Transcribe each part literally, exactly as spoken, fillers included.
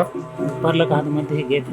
ऊपर लगा दो, मत ही गेट।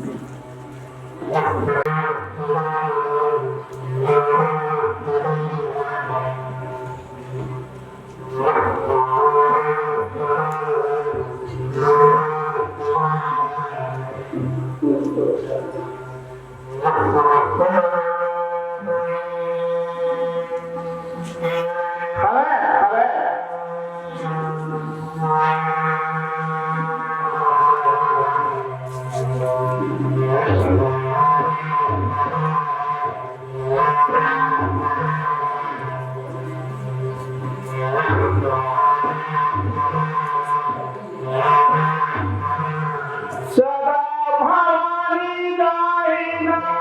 सदा भवानी दाहिना।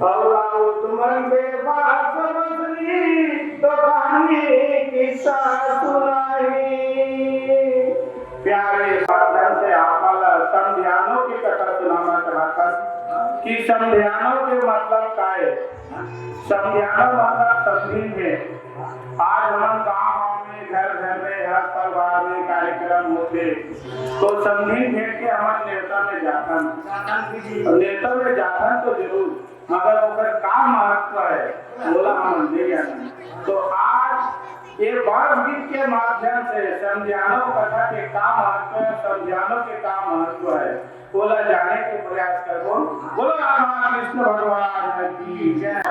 अउ राउत मन के पास बसनी तो कहानी किस्सा सुनाही। प्यारे साधन से आप मन ला समधियानो के कथा सुनाना चाहत हन कि समधियानो के मतलब का हे। समधियानो मतलब समधिन भेंट। आज हमन गांव-गांव में, घर-घर में, हर परिवार में कार्यक्रम होथे, तो समधिन भेंट के हमन नेवता में जाथन। नेवता में जाथन तो जरूर, मगर ओकर का महत्व हे, ओला हमन नइ जानन। तो आज ये बांस गीत के माध्यम से समधियानो कथा के का महत्व हे, समधियानो के का महत्व हे, ओला जाने के प्रयास करबो। बोलो राधा कृष्ण भगवान की जय।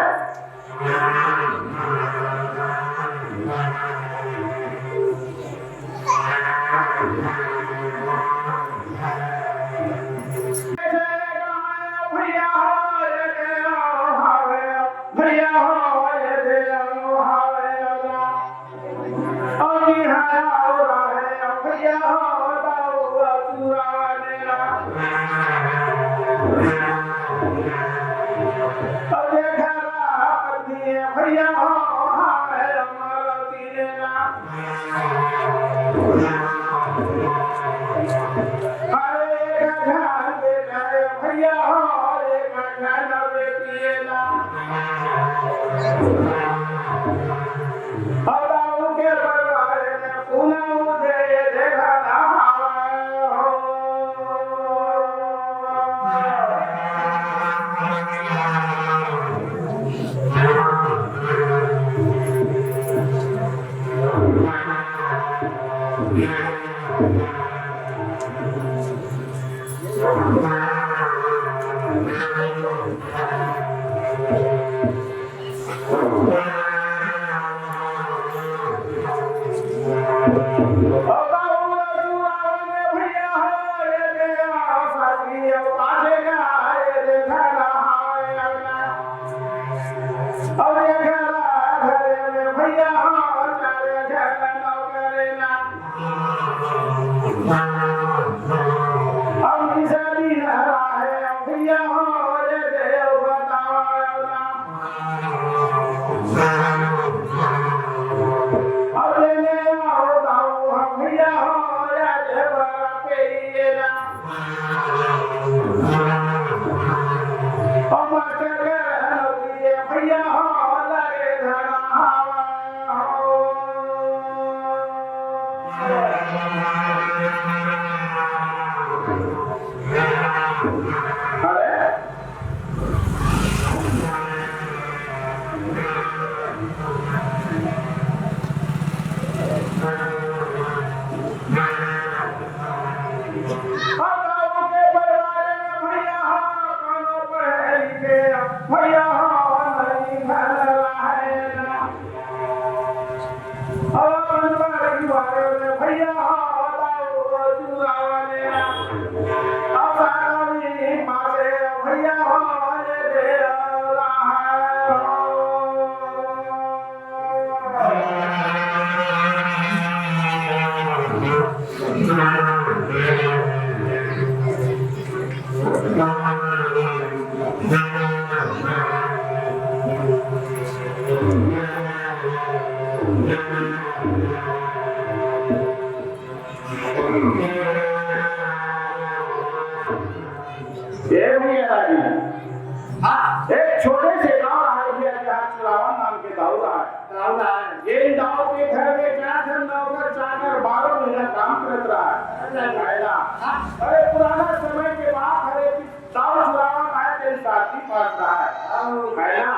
ए भैया राजी, हाँ। एक छोटे से गांव रहा भैया, जहाँ चुरावन नाम के दाऊ रहा। दाऊ रहा। जेन दाऊ के घर में चार झन नौकर चाकर बारह महीना काम करत रहा। अच्छा। है ना? हाँ। अरे पुराना समय के बात हरे कि दाऊ चुरावन आए तेन शादी पास रहा। हाँ। है ना?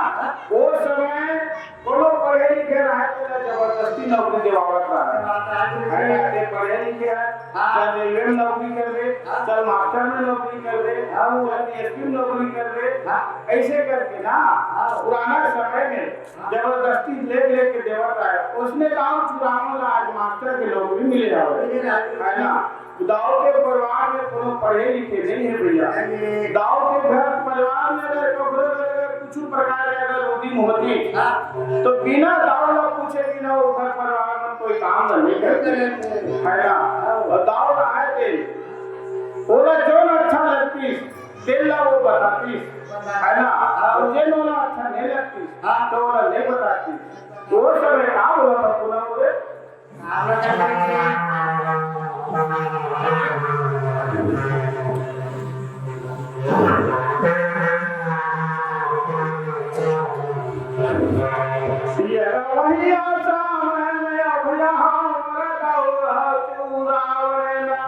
वो समय कोनो पढ़े लिखे रहे तेला जबरदस्ती नौकरी देवावत रहे। हाँ। है ना? ते पढ़े लिखे है, हाँ। चल रेलवे में नौकरी कर दे, हाँ। चल मास्टर में नौकरी कर दे, हाँ। चल डीएसपी में नौकरी कर दे, हाँ। ऐसे करके ना, हाँ। पुराना समय में जबरदस्ती ले लेके देवत रहे। उसने गांव चुरावन ला आज मास्टर के नौकरी मिले जावे। मिले जावे। है ना? दाऊ के परिवार में कोनो पढ़े लिखे नहीं है भैया। नहीं। दाऊ के घर परिवार में अगर ककरो घर अगर कुछ प्रकार के अगर उदिम होती, हाँ। तो बिना दाऊ ला पूछे बिना वो घर परिवार में कोई काम नहीं करते। नहीं करते। है ना? हाँ। और दाऊ ला आए थे, ओला जोन अच्छा लगती, तेला वो बताती, है ना? और जेन ओला अच्छा नहीं लगती, हाँ। तो ओला नहीं बताती। तो वो समय का बोला था पुनः बोले? ये वही आशा में अभिया हमरा दौड़ा चुरावना।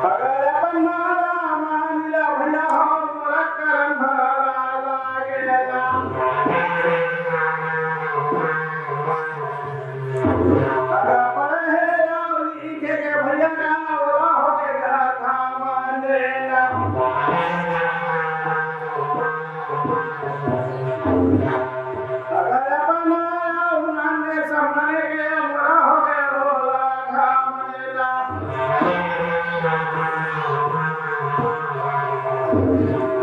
अगर अपन माना मान ला भैया, हमरा करम भरा लागेला। अगर पढ़े हे और लिखे के भैया ना, ओला हो के घर काम देना। अगर अपन आया उन्होंने समझने के हमरा हो गए होला काम देना।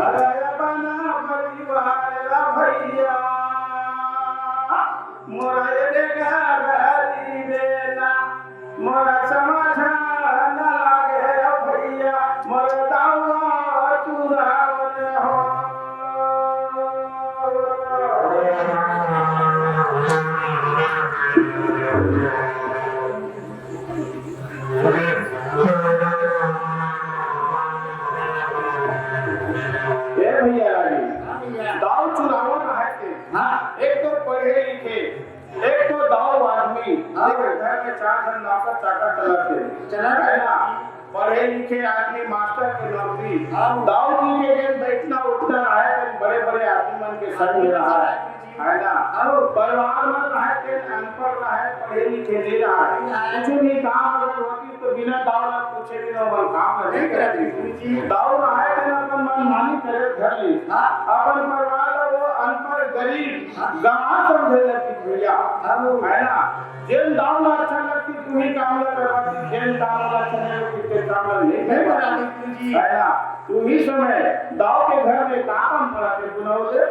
अगर अपन परिवार ला भैया, मोरा ये देखा गरीबे ना। मोला समझ न लागे भैया, मोर दाऊ चुरावन हो। ए भैया, दाऊ चुरावन है के? हाँ। एक तो पढ़े लिखे, एक तो दाऊ आदमी, हाँ। एक घर में चार झन नौकर चाकर चलत हे। चलत हे। है ना? पढ़े लिखे आदमी, मास्टर के नौकरी। हाँ। दाऊ जी के जेन बैठना उठना रहे, तेन बड़े बड़े आदमी मन के संग में रहा है। है ना? अउ परिवार में रहे, ते अनपढ़ रहे, पढ़े लिखे नहीं रहे, नहीं रहे। कुछ भी काम अगर होती तो बिना दाऊ ला पूछे बिना ओमन काम नहीं नहीं करती। करती। दाऊ रहे, ते अपन मनमानी करे धर ली। हाँ। अपन परिवार ला वो अनपढ़ गरीब हाँ। गंवार समझे लगती भैया। हाँ। है ना? जेन दाऊ ला अच्छा लगती, तू ही काम ला करवाती, जेन काम ला अच्छा नहीं लगती, ते काम ला नहीं नहीं करवाती। करवाती जी। है ना? उही समय दाऊ के घर में का काम पड़ा थे, सुनाओ दे।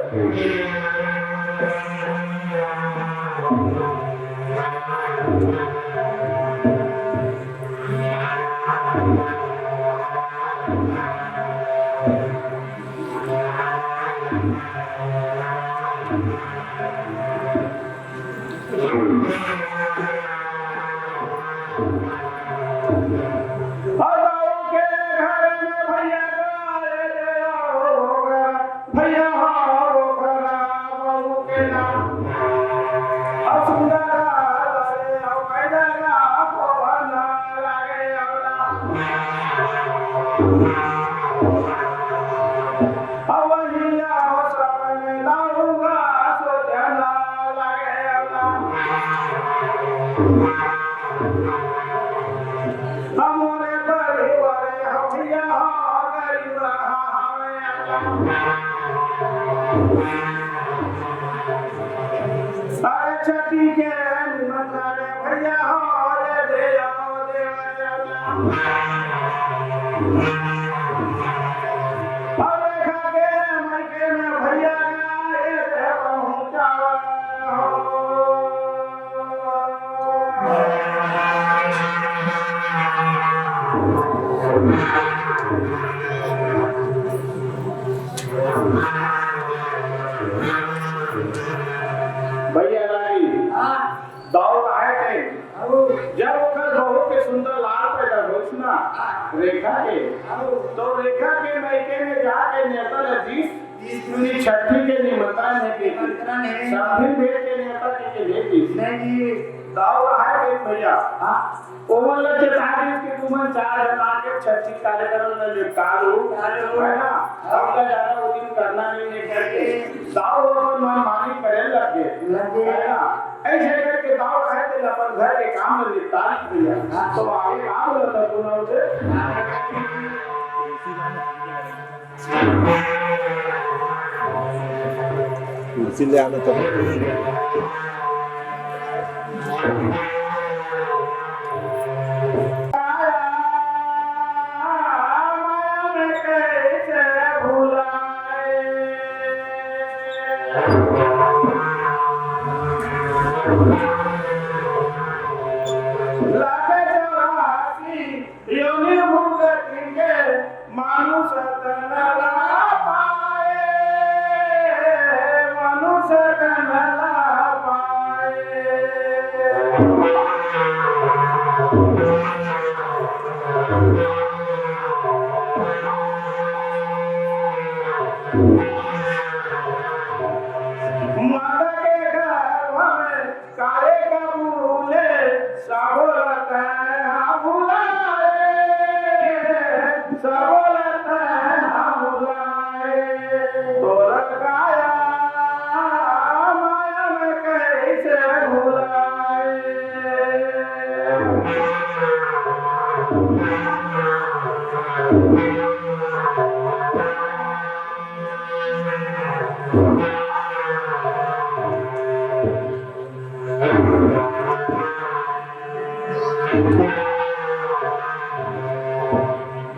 और दाऊ के घर में भैया गाय दे आओ, भैया हो, भैया हो, बहू के नाम। और सुंदर लागे, और पैदा का पवन लागे, और अब वही आओ सब में दाऊगा सोचना लगे। हमरे परिवार हमिया गरीब हवे। अरे छठी के निमंत्रण भैया हो रे, दे आओ देवा। अरे खा के मायके में भैया गाए रे पहुंचावा हो। भैया रानी, हाँ। दाऊ आए थे। हाँ। जब ओकर बहू के सुंदर लाल पैदा होइस ना, हाँ। रेखा के, हाँ। तो रेखा के मायके में जाके नेवता ला दीस, दीस दूनी छठी के निमंत्रण हे के। निमंत्रण हे। समधिन भेज के नेवता के, के भेज दीस। नहीं जी। दाऊ आए थे भैया। हाँ। ओमन ला चेता दीस कि तुमन चार झन आके छठी कार्यक्रम ला निपटा लो, है ना? हमला ज्यादा वो दिन करना नहीं है करके दाऊ ओमन मनमानी करे लग गे, लग गे। है ना? ऐसे करके दाऊ रहे थे अपन घर के काम ला निपटा ली भैया। तो आगे काम ला तो सुनाओ दे। कुर्सी ले आना तो। योनि भुगति के मानुष तन ला पाए, मानुष तन ला पाए। माता के गर्भ में काहे का भूले, सबला तैं हा भुलाए, सबला तैं हा भुलाए। तोर काया माया में कैसे भुलाए।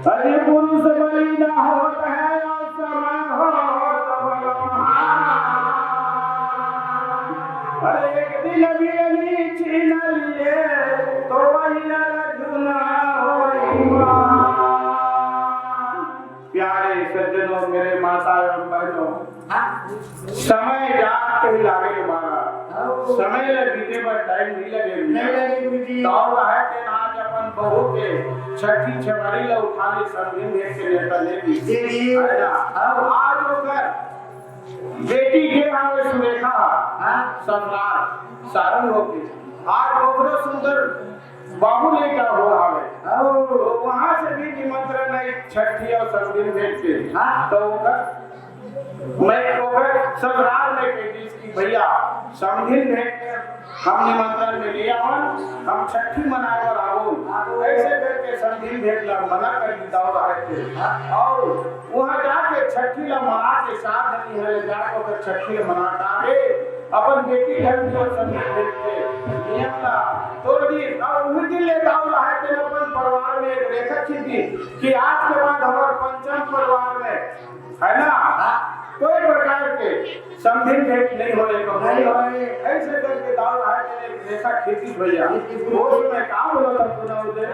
अरे पुरुष बलि न होत है, और समय होत बलवान। अरे एक दिन भी यदि छीन लिए, तो वही अर्जुन होई मान। प्यारे सज्जनों, मेरे माता एवं बहनों, हाँ। समय जात कहीं लागे हमारा। हाँ। समय ला बीते बर टाइम नहीं लगे। नहीं लगे गुरुजी। दाऊ रहे तेन आज अपन बहू के छठी छेवारी ला उठा ले, समधिन भेज के नेवता दे दी। दे दी। है ना? हाँ। आज ओकर बेटी के हवे सुरेखा, हाँ। ससुराल सारंग होके। आज ओकरो सुंदर बाबू लइका हो हवे। हाँ। तो वहाँ से भी निमंत्रण है छठी और समधिन भेज के। हाँ। तो ओकर मैं ओकर ससुराल में कह दिस कि भैया, समधिन भेंट के हम निमंत्रण में ले आवन, हम छट्ठी मनाए बर आबो। ऐसे करके समधिन भेंट ला मना कर दिस दाऊ राहत के। अउ वहाँ जाके छट्ठी ला मना के सात दिन यहाँ ले जाके ओकर छट्ठी ला मना के आगे अपन बेटी घर भी समधिन भेंट के नियम ला तोड़ दिस। अउ उही दिन ले दाऊ राहत के अपन परिवार में एक रेखा खींच दिस कि आज के बाद हमर पंचम परिवार में, है ना, कोई प्रकार के समधिन भेंट नहीं होए, कबो नहीं होए। ऐसे करके दाऊ राहत के एक रेखा खींच दिस भैया। वो समय का बोला था सुनाओ दे।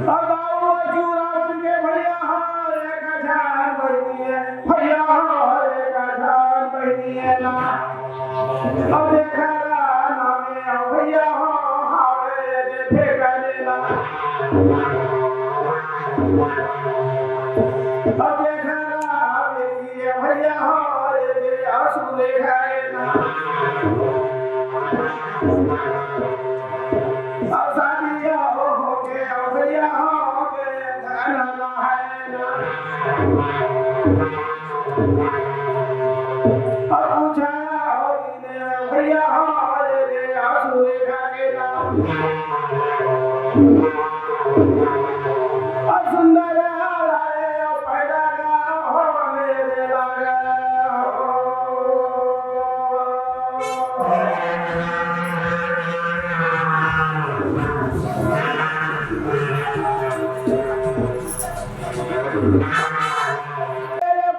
अब दाऊ रावण के भैया हो, एक हजार बहिनी है, भैया हो, एक हजार बहिनी है ना। अब देखा राम में, अब भैया हो, हावे जे फेंका देना। अब देखा राम ये भैया हो, ये आंसू देखाए ना। अब शादी हो, हो के, अब भैया हो के, गाना नहाए ना। अब पूछा हो, भैया हो, ये आंसू देखा के ना। अब सुंदर पैदा का हो मेरे लागे हो।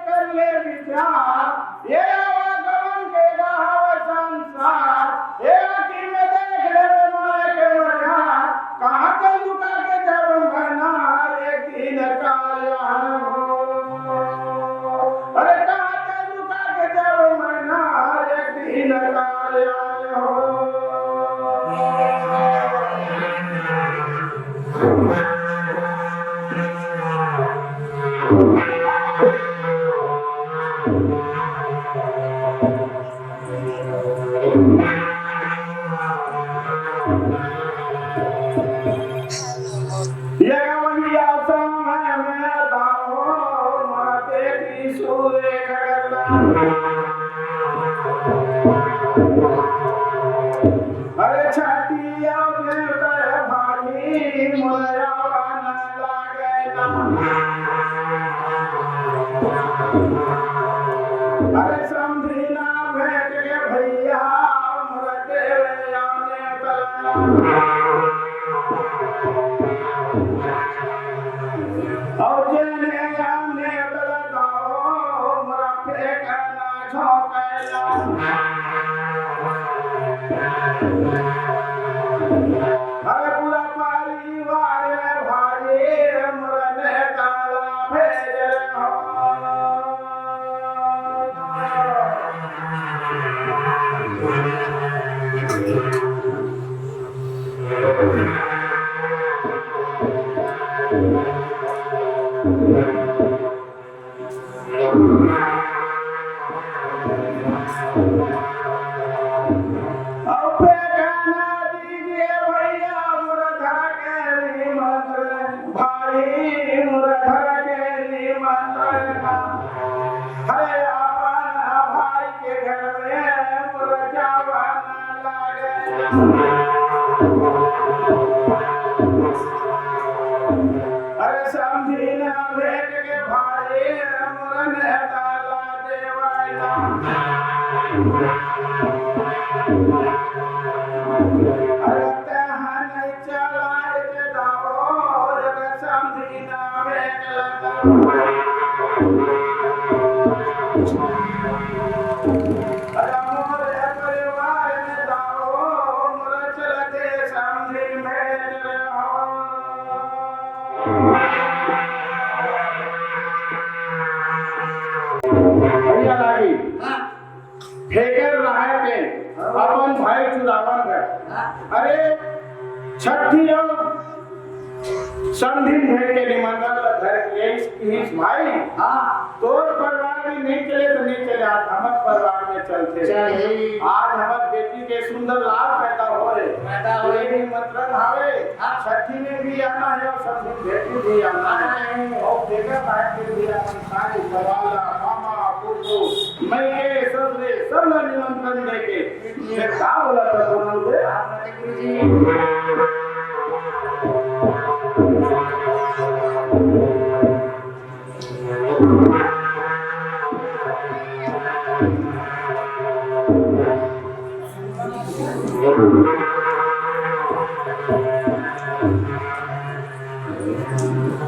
कर ले विचार, ये आवागमन के गाहव संसार, ये आँखी में देख लेबे मारे के मरियार, कहाँ तक लुका के जब मना, एक दिन काल हो। अरे कहाँ तक लुका के जब मना, एक दिन काल हो। ये वही आश्रम है, मैं दाऊ, मोर बेटी सुरेखा करना। अरे छाती आओ देवता भागी, मोर आवा ना लागे ना। अरे समधी ना भेंट के भैया, मोर देवे आने तलना। अउ जेने आने तलना हो, मोर फेंकना झोंकना। अरे पूरा परिवार में भाई, मोर नेता ला भेज हो। अब गाना दीजिए भैया, मोर धरा के निमंत्रण, भाई मोर धरा के निमंत्रण। अरे अपन भाई के घर में मोर जावा ना लागे। अरे समधी ना भेंट के भाई, मोर नेता ला देवाई ना। अरे तहाँ नहीं चला रे दाऊ, जब समधी ना भेंट लगा। अरे मोरे परिवार में दाऊ, मोर चलते समधी भेंट हो। भैया लागी, हाँ। फेंकर रहा है के अपन भाई चुरावन कर। हाँ। अरे, छट्ठी अउ समधिन भेंट के निमंत्रण ल धर के कहिस, भाई, हाँ। तोर परिवार में नइ चले त नइ चले, आज हमर परिवार में चलथे। चल। आज हमर बेटी के सुंदर लाल पैदा होए। पैदा होए। ये निमंत्रण हवे। हाँ। छट्ठी में भी आना हे अउ समधिन भेंट में भी आना हे। आना हे। अउ बेटा भाई के भी अपन सारी सवाल ला, मामा, फूफू, मइके, ससुरे, सब ला निमंत्रण देके फिर का बोला था दोनों से?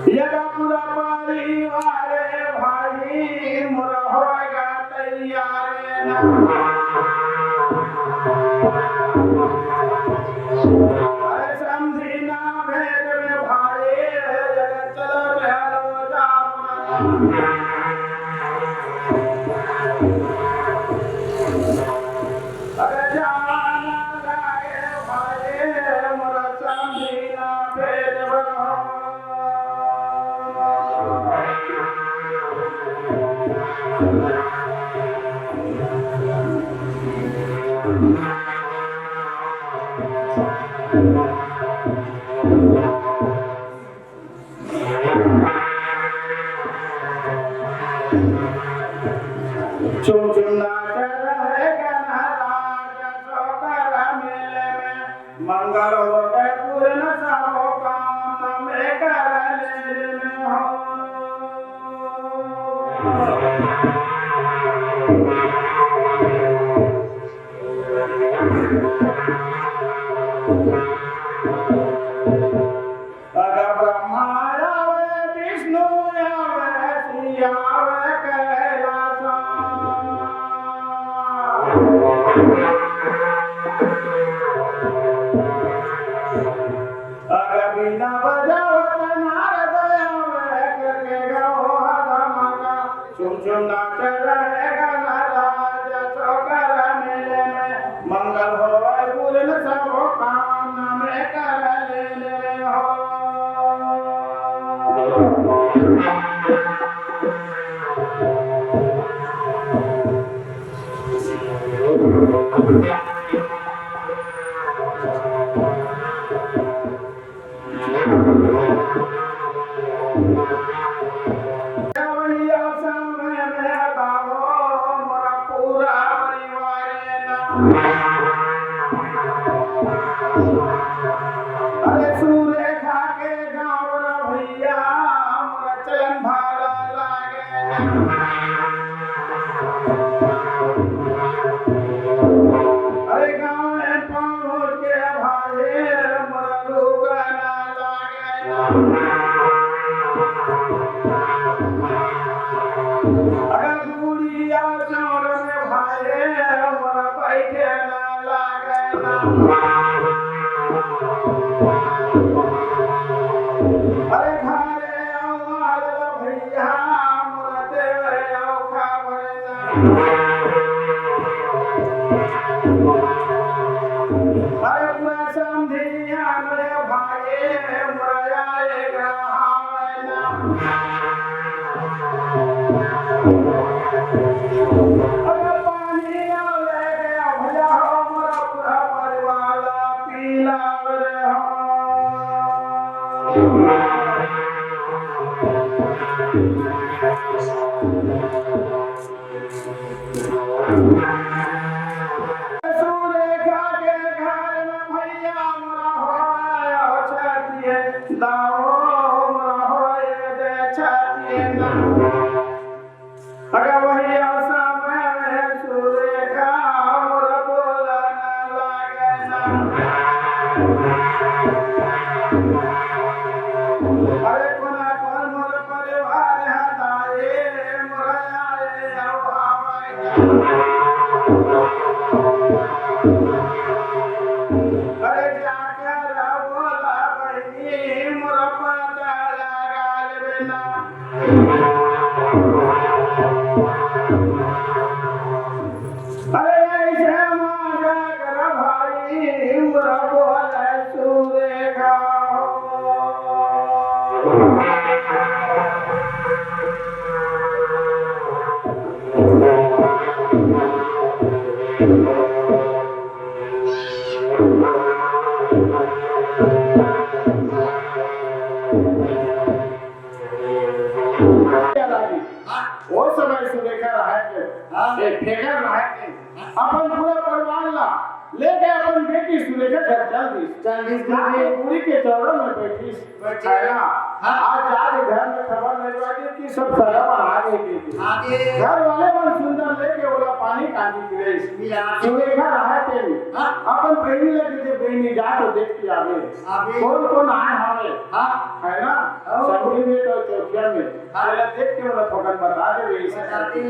ये पूरा परिवार हे भाई, मोर होएगा तैयार ना। अरे समधी ना भेंट में भाई, चलो चलो जाओ ना। अरे जाना लागे भाई, मोर समधी ना भेंट में। चुम चुम नाच रहे गनराज, सोकर मेले में मंगल हो गए पूर्ण सबो काम, नमे कर ले में हो। अगर ब्रह्मा आवे, विष्णु आवे, शिव आवे, कैलास। अगर बीना बजावत नारद आवे, करके गाओ हरदम का। चुम चुम नाच रहे गनराज, सोकर मेले में मंगल होवे पूर्ण सबो काम, नमे कर ले हो। भैया संग में बाबो मोरा पूरा परिवार ना। अरे सुरेखा के गाँव रा भैया मोरा चलन भाला लागे ना। अरे गाँव में पहुँच के भाई मोरा रुका ना लागे। अरे गुड़िया चौड़ में भाई मोरा बैठे ना लागे ना। अरे घरे आओ माल भैया मोरा देवे आओ खबर ना। अरे पूरा समधिया रे भाई, मोरा एक रहावे ना। अरे पानी आवे रे भैया, मोरा पूरा परिवार पीला रे हो। सुरेखा के घर में भैया मोरा ओ समय सुरेखा रहाय के, हाँ। ए, फेंगर रहाय के, हाँ। अपन पूरा परिवार ला लेके अपन बेटी सुरेखा घर चल दिस। चल दिस, जाके गुरुजी। बूढ़ी के चौरा में बैठिस। बैठिस। है ना? हाँ। आज जाके घर में खबर भेजवा दिस कि सब सगा मन आ गे। आ गे। घर वाले मन सुंदर लेके ओला पानी कांजी पिलाइस। पिला। सुरेखा रहाय के, हाँ। अपन बहिनी ला कहिथे, "बहिनी, जा तो देख के आवे।" आवे। कोन कोन आय हवे? हाँ। है ना? हाँ। संगी में तो चौकिया में। हाँ। तेला देख के मोला थोकन बता दे रही बता दे।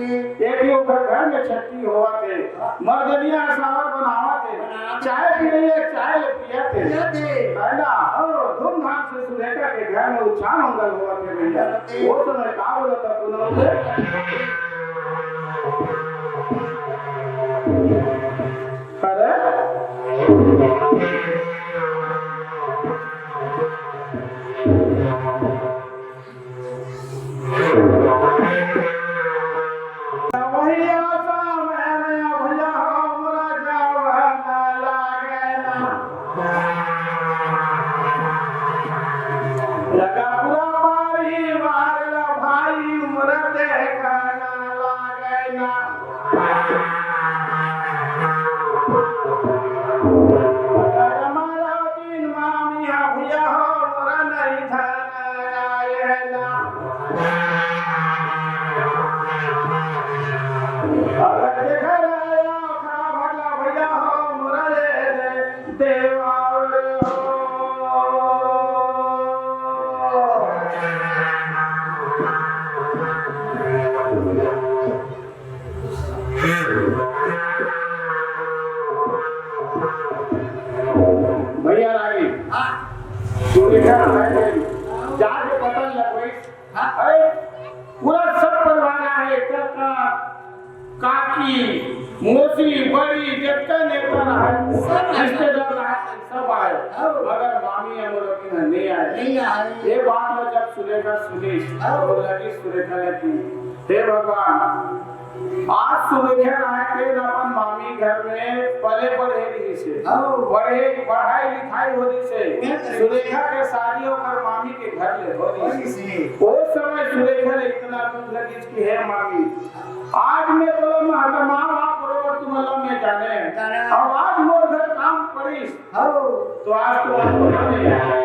एक ही ओकर घर में छट्टी होवत हे। हाँ। मर्दनिया सावर बनावत हे। बनावत हे। चाय पी रही है, चाय ले पियत हे। पियत हे। है ना? और धूमधाम से सुरेखा के घर में उछाह मंगल होवत हे भैया। होवत हे। वो समय का बोलत हे पूनम से? अरे? भैया सामने भैया हमरा जावन लागे ना। लगा पूरा मारी मारला भाई हमरा देखा ना लागे ना। अगर हमारा दिन मामी हा भैया हो मोरा नहीं धन आए ना। अगर देखा रहा खा भगला भैया हो मोरा ले दे देवा हो। भैया रागी। हाँ। तू देखा ना भाई, जाके पता लगवाई। हाँ। अरे, पूरा सब परिवार आहे, काका, काकी, मौसी, बड़ी, जतका नेता रहा, सब आए। रिश्तेदार रहा, सब आए। हाँ। मगर मामी अमरती में नहीं आए। नहीं आए। ये बात में जब सुरेखा सुनी, हाँ। तो लगी सुरेखा ने की, "हे भगवान, आज सुरेखा राय के अपन मामी घर में पले बढ़े रहिस हे। हाँ। पढ़े, पढ़ाई लिखाई हो रहिस हे। हाँ। सुरेखा के शादी ओकर मामी के घर ले हो रहिस हे।" हो रहिस हे। ओ समय सुरेखा ले इतना दुख लगिस कि हे मामी, आज मैं तोला महकमा बाप बरोबर तुमला मैं जाने। जाने। अब आज मोर घर काम पड़िस, हव। तो आज तो आप पता नहीं है।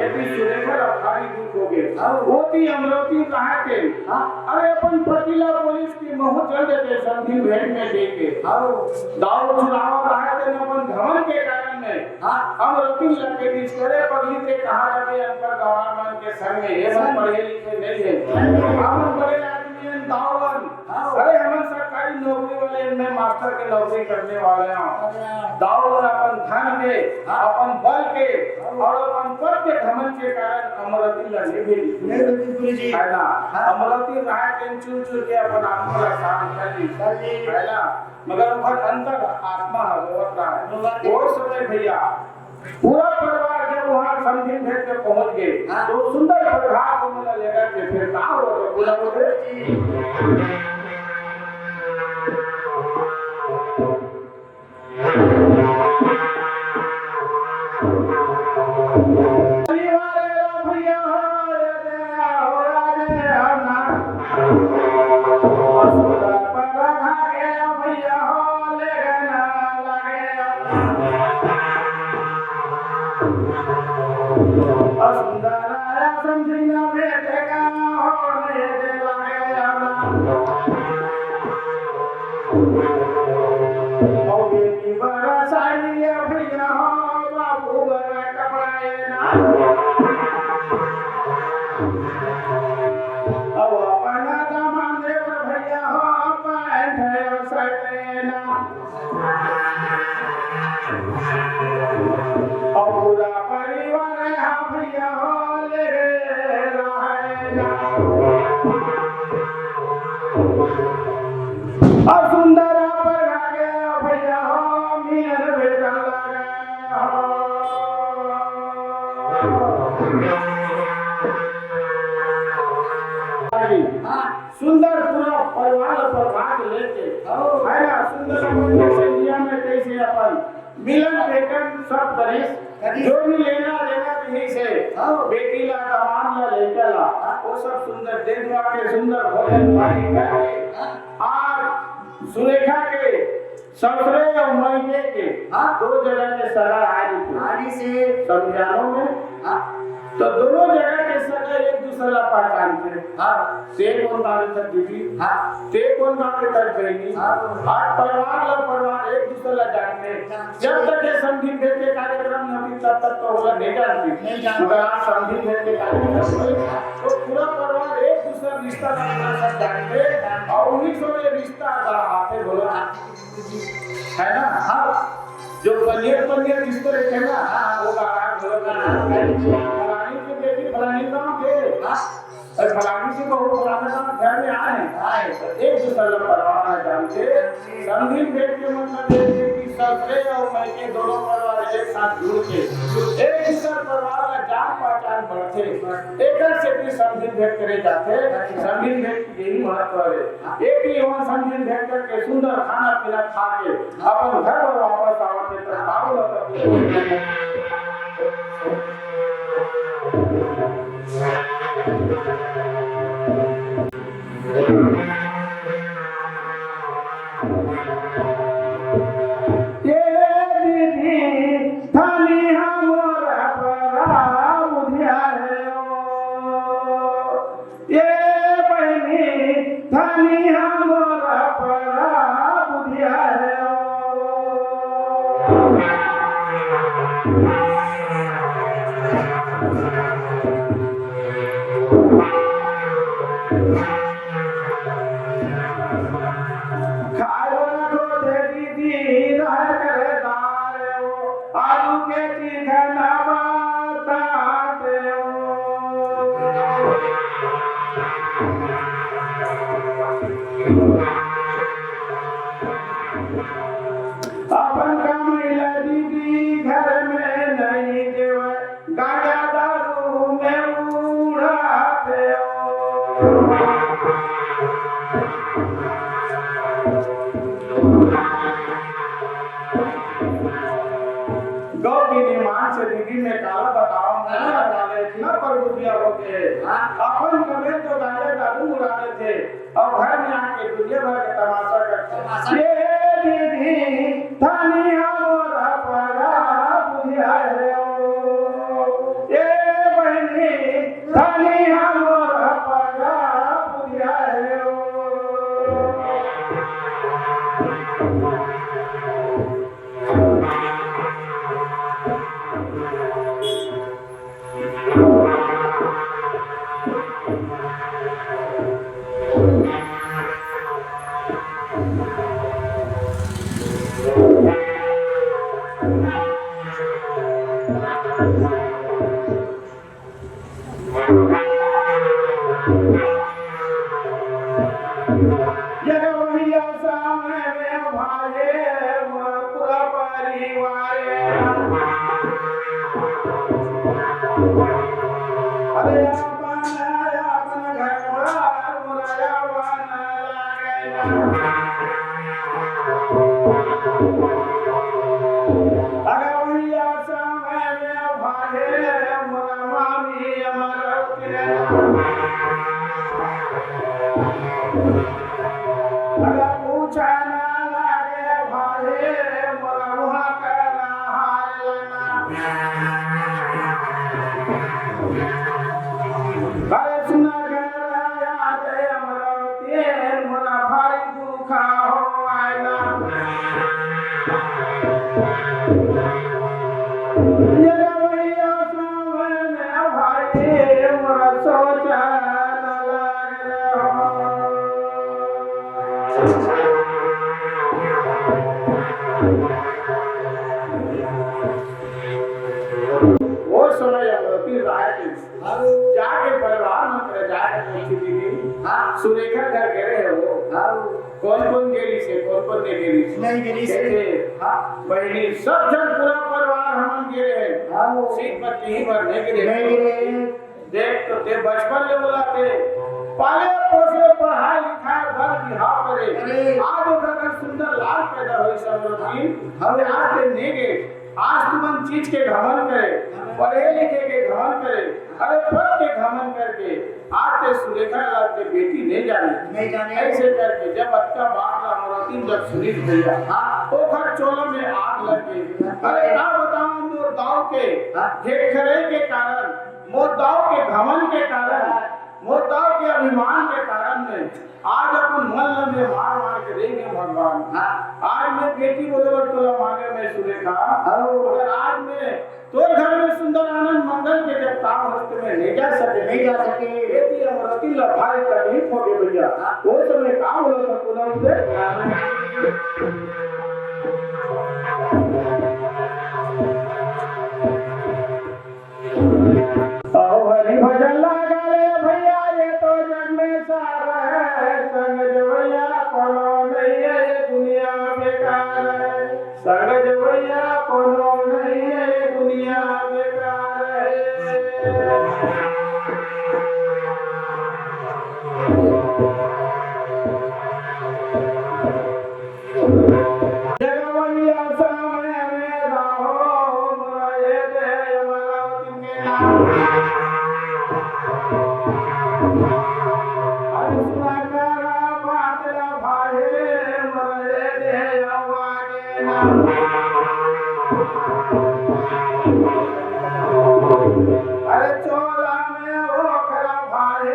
यदि सुरेखा ला भारी दुख हो गए। हव। वो थी अमरौती कहा के। हाँ। अरे अपन पति ला बोलिस कि महू चल देते समधी भेंट में दे के। हव। दाऊ चुरावा रहा थे न अपन घमंड के कारण में। हाँ। अमरौती लग के बीच करे पगली के कहा लगे अनपढ़ गंवार मन के संग में। ये मन संग। पढ़े लिखे नहीं है। नहीं। हमन बड़े आदमी हैं, दाऊ मन। हाँ। अरे, हमन सरकारी नौकरी वाले, मैं मास्टर के नौकरी करने वाला हूँ। अच्छा। दाऊ मन अपन धन के, हाँ। अपन बल के हाँ। और अपन पद के घमंड के कारण अमरौती लड़े भी नहीं। नहीं, बिल्कुल गुरु जी। है ना? हाँ। अमरौती राय के चुन चुन के अपन आत्मा का शांत कर दी। कर दी। है ना? मगर ओकर अंतर आत्मा ह रोवत रहा है। रोवत वो समय भैया, पूरा परिवार जब वहाँ समधी भेंट में पहुँच गए, हाँ। तो सुंदर परिवार को मुझे लेकर के फिर कहा हो तो पूरा बोले। अब अपन दामान देवर भैया हो, पैंट है शर्ट है ना। अब पूरा परिवार है भैया हो, ले रे रहे ना। अब सुंदर पर भागे भैया हो, मिलन बेटा लगे हो। हाँ। सुंदर पूरा परिवार ला प्रभात लेके, हाँ। है ना, सुंदर अपन जैसे इंडिया में कैसे अपन मिलन भेटन सब करिस, करिस। जो भी लेना देना रहिस हे, हाँ। बेटी ला, दमांद ला, लइका ला, हाँ। वो सब सुंदर दे दुआ के, सुंदर भोजन पानी करके, हाँ। आज सुरेखा के ससुरे अउ मइके के हाँ। दो जगह के सगा आ रहिस हे। आ रहिस हे। समधियानो में। हाँ। तो दोनों जगह के सगा एक दूसरे ला पहचानथे। हाँ। ते कोन गाँव के दीदी? हाँ। ते कोन गाँव के बहिनी? हाँ। आज परिवार ला परिवार एक दूसरे ला जानथे। जानथे। जब तक ये समधी भेंट के कार्यक्रम नहीं होही, तब तक तो ओला नहीं जानती। नहीं जानती। मगर आज समधी भेंट के कार्यक्रम होही, तो पूरा परिवार एक दूसरे रिश्ता ला पूरा सब जानथे। अउ उही सब ये रिश्ता ला आथे बोला। है ना? हाँ। जो पनियर, पनियर रिश्ता रहिथे ना, हाँ। वो गाना बोलो ना। फलानी की बेटी फलानी गाँव के। हाँ। अउ फलानी के बहू फलाना गाँव घर में आए। आए। तो एक दूसरे ला परिवार ला जानथे। समधी भेंट के मतलब ये है कि ससुरे अउ मइके दोनों परिवार एक साथ जुड़ के एक दूसरे परिवार ला जान पहचान बढ़थे। एकर सेती समधी भेंट करे जाथे। समधी भेंट यही महत्व हे। एक ही ओमन समधी भेंट करके सुंदर खाना पीना खा के अपन घर बर वापस आवत हे, त बाबू ल ये दीदी धनी हमर परा बुधिया हे ओ। ये बहिनी धनी हमर परा बुधिया हे ओ। खाए वाला को दे दीदी, रहर करे दाल ओ, आलू के चिकन बात ओ। अपन कमइला दीदी घर में नहीं देवे, गांजा दारू में उड़ाते हो। गौ के निर्माण से दीदी में काला बताओ, मैं काले इतना प्रभु दिया होते। अपन कमे तो गांजा दारू उड़ा देते। अउ घर में आके दुनिया भर के तमाशा करथे। तमाशा। ये दीदी, धनी हमर परा बुधिया हे ओ। ये बहिनी, धनी हमर परा बुधिया हे ओ। ये भैया सामने में भाई पूरा परिवार। अरे अपन, अपन घर बार मुराया बना लागे। अगर भैया समय में भागे मोरा मामी अमर के। अगर पूछा ना लागे भागे मोरा वहाँ का हार लना। अरे सुना कर याद अमर के मोरा भारी दुखा हो आयला। ये रवैया सावन भाई मोरा सोचा न लाग रहो। वो समय अमरती राय के हाँ। जाके परिवार मन करे जाके पूछी दीदी। हाँ। सुरेखा घर गए रहे हो। हाँ। कौन कौन गेली से, कौन कौन नहीं गेली से? नहीं गेली से। कैसे? हाँ। बहिनी, सब जन पूरा परिवार हमन गे रहे। हाँ। सिर्फ पत्नी ही भर नहीं गेली। नहीं गेली। देख तो ते बचपन ले बोला थे। पाले पोसे, पढ़ाई लिखाई, बर बिहाव करे। अरे। आज ओकर घर सुंदर लाल पैदा होइस अमरोतिन। हाँ। आज ते नेगे, आज तुमन चीज के घमंड करे, पढ़े लिखे के घमंड करे, अरे पद के घमंड करके आज ते सुरेखा ला ते बेटी नहीं जाने। नहीं जाने। ऐसे करके जब अतका बात ला अमरोतिन जब सुनिस भैया, हाँ। ओकर चोला में आग लग गई। अरे का बताऊं, मोर दाव के हाँ। घेखरे के कारण, मोर दाव के घमंड के कारण, मोर दाव के अभिमान के कारण में आज अपन मन ल मैं मार मार के रेंगे भगवान। हाँ। आज मैं बेटी बरोबर तोला माने मैं सुरेखा। हाँ। अगर आज मैं तोर घर में सुंदर आनंद मंगल के जब काम हस्त में नहीं जा सके, नहीं जा सके। बेटी अमरोतिन ला भारी तकलीफ हो गई भैया। हाँ। वो समय काम होला था पूनम से। अहो हरि भजन लागा रे भैया, ये तो जग में सार है। संग जवैया कोनो नहीं है, ये दुनिया बेकार है। संग जवैया कोनो नहीं है, ये दुनिया बेकार है। जगवैया समय में रहो, मोरे दे अमरावती के नाम। अरे सुना करा बात रा भाई, मोरे दे अवा के नाम। अरे चोला में ओखरा भाई,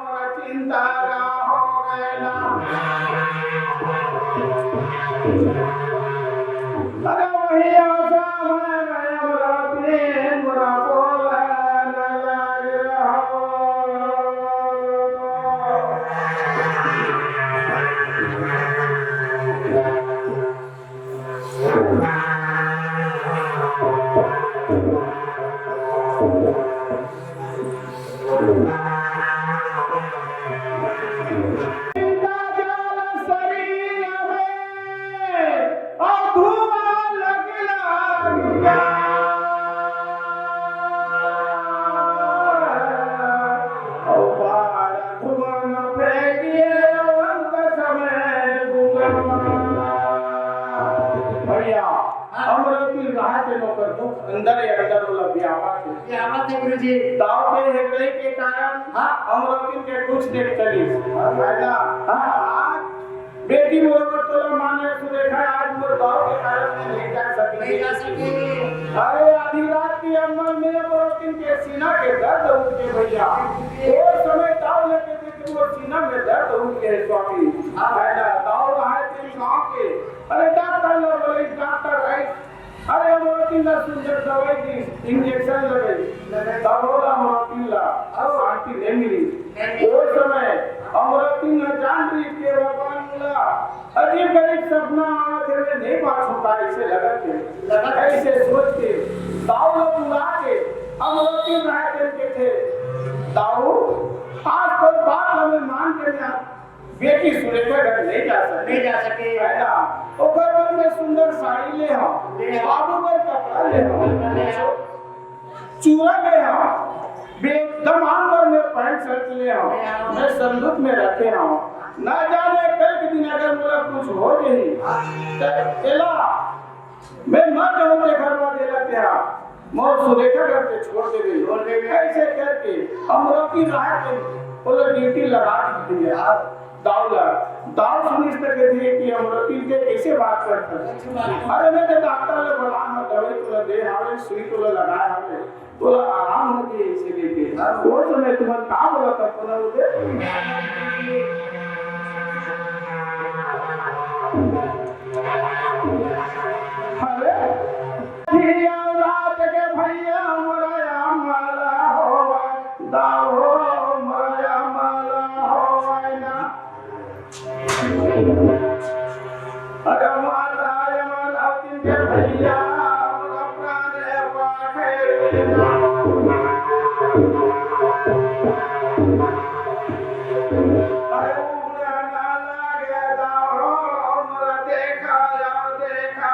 मोर चिंता रा हो गए ना। अरे वही आशा में मैं मोर प्रेम रा बोला न लाग रहो। भैया, अमरावती राहत हे, ओकर दुख अंदर ही अंदर ओला बियावत हे। बियावत हे गुरुजी। दाव के हेकड़ई के कारण हाँ। अमरावती के कुछ देख चलिस। है ना? हाँ। आज बेटी बरोबर तोला माने सुरेखा, आज मोर दाव के कारण मैं नहीं जा सके। नहीं जा सके। अरे आधी रात के अंदर में अमरावती के सीना के दर्द उठ के भैया, वो समय दाव लेके बेटी मोर सीना में दर्द उठ के स्वामी। हाँ। है ना? दाव रहा है तेरे गाँव के। अरे डॉक्टर लोग बोले, डॉक्टर आई। अरे अमरावती ला सुंदर दवाई दी, इंजेक्शन लगाई, तब ओला अमरावती ला शांति नहीं मिली। वो समय अमरावती ला जान रही के भगवान ला अजीब गरीब सपना आवत हे, मैं नहीं बाँचहूँ का, ऐसे लगत हे। लगत हे। ऐसे सोच के दाऊ ला बुला के अमरावती राय के थे, दाऊ, आज तो बात हमें मान के ना बेटी सुरेखा घर नहीं जा सके। नहीं जा सके। है ना? ओकर बर में सुंदर साड़ी ले हव, ले हव। बाबू बर कपड़ा ले हव। ले हव। चूड़ा ले हव। बे-, दमांद बर में पैंट शर्ट ले हव। ले हव। मैं संदूक में रखे हव। ना जाने कल के दिन अगर मोला कुछ हो जाही, त एला मैं मर जाहूँ तेखर बाद एला तेहा मोर सुरेखा घर के छोड़ देबे। छोड़ देबे। ऐसे करके अमरावती राय के ओला ड्यूटी लगा दी भैया। दाऊ ला, दाऊ सुनिस त कथे कि अमरावती के कैसे बात करता है। अरे मैं तो डॉक्टर ले बोला हूँ, दवाई तोला दे हवे, सुई तोला लगाए हवे। तोला आराम हो गई इसीलिए के। वो समय तुमन का बोला था, बोला उसे? अरे, धिया रात के भैया मोरा माला हो, दाओ मोरा माला हो ना। अरे माता, ये माता, तिनके भैया, हमरा प्राण पाखे। अरे उगना ना लागे दाहो, हमरा देखा, या देखा।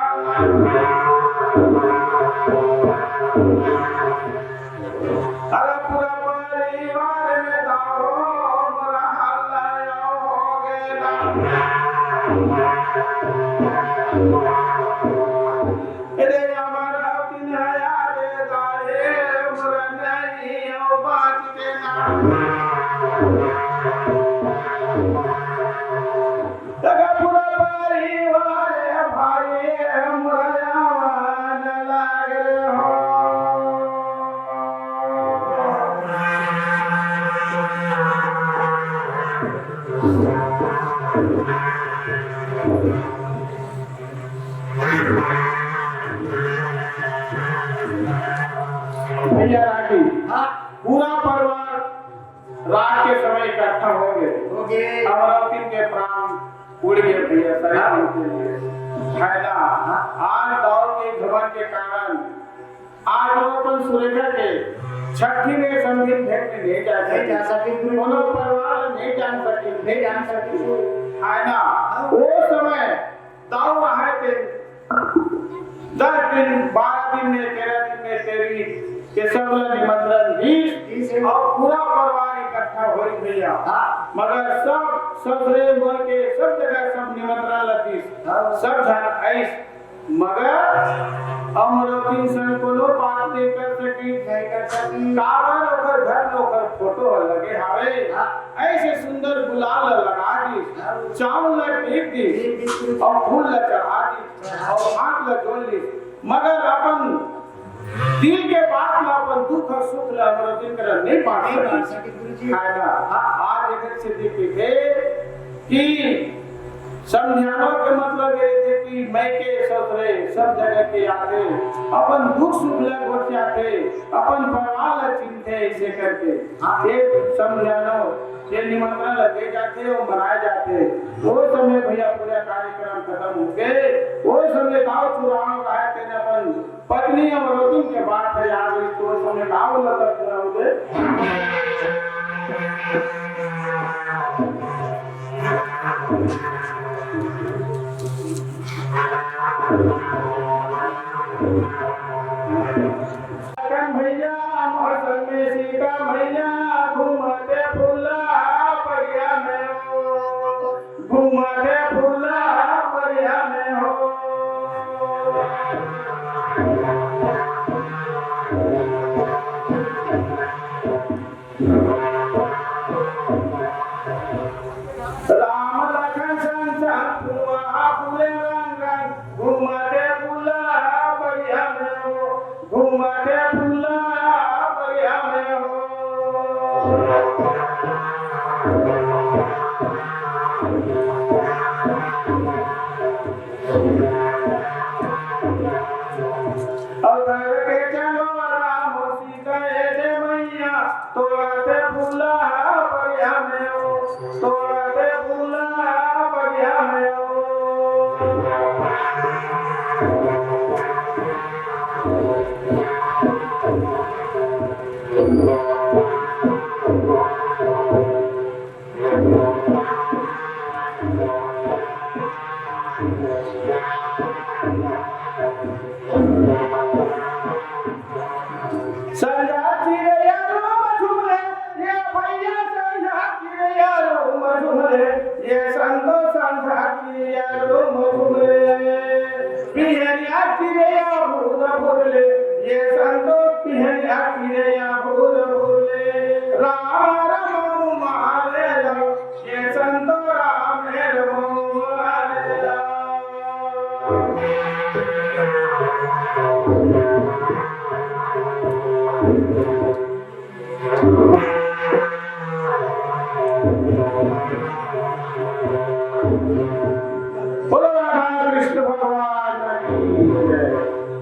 भैया रागी, हाँ। पूरा परिवार रात के समय इकट्ठा हो गए। हो गए। अमरावती के प्राण उड़ गए भैया, शरीर हाँ। उड़ गए। फायदा, हाँ। आज दाऊ के घमंड के कारण आज वो अपन सुरेखा के छठी में समधिन भेंट में नहीं जा नहीं जा सके। सके, बिल्कुल। कोनो परिवार नहीं जान सके। नहीं जान सके। फायदा, हाँ। वो समय दाऊ रहे थे दस दिन, बारह दिन में, तेरह दिन में, तेरह के सब ला निमंत्रण दीस। दीस। और पूरा परिवार इकट्ठा होई भैया। हाँ। मगर सब ससुरे मोर के सब जगह सब निमंत्रण ला दीस। हाँ। सब झन आइस, मगर अमरावती संग कोनो बात नहीं कर सकी। नहीं कर सकी। काबर ओकर घर में ओकर फोटो ह लगे हावे। हाँ। ऐसे सुंदर गुलाल ला लगा दीस, हाँ। चावल ला टीप दीस, टीप दीस। और फूल ला चढ़ा दीस। और हाथ ला जोड़ ली, मगर अपन दिल के बात ला, अपन दुख और सुख ला हमर दिन कर नहीं बांट नहीं बांट सके। सके, गुरुजी। है ना? हाँ। आज एक से दिख के कि समझाना के मतलब ये थे कि मैं के ससुरे सब जगह के आते, अपन दुख सुख ला गोठियाते, अपन परिवार ला चिंते, ऐसे करके हाँ। ये समझाना, ये निमंत्रण ला दे जाते और मनाए जाते। वो समय भैया पूरा कार्यक्रम खत्म हो गए। वो समय गाँव चुराव रहा, तेने अपन पत्नी अमरावती के बात है यार, इस तो समय गाँव लगा पूरा हो गए। लखन भैया, मोर संग में सीता मैया, घूमते फूला परिया में हो, घूमते फूला परिया में हो। राम लखन संग संग फुआ फूले रंग रंग, घूमते फूला परिया में हो, घूमते फूला परिया में हो। अवतार के चलो राम सीता ए दे मैया, तोरा ते फूला परिया में हो, तो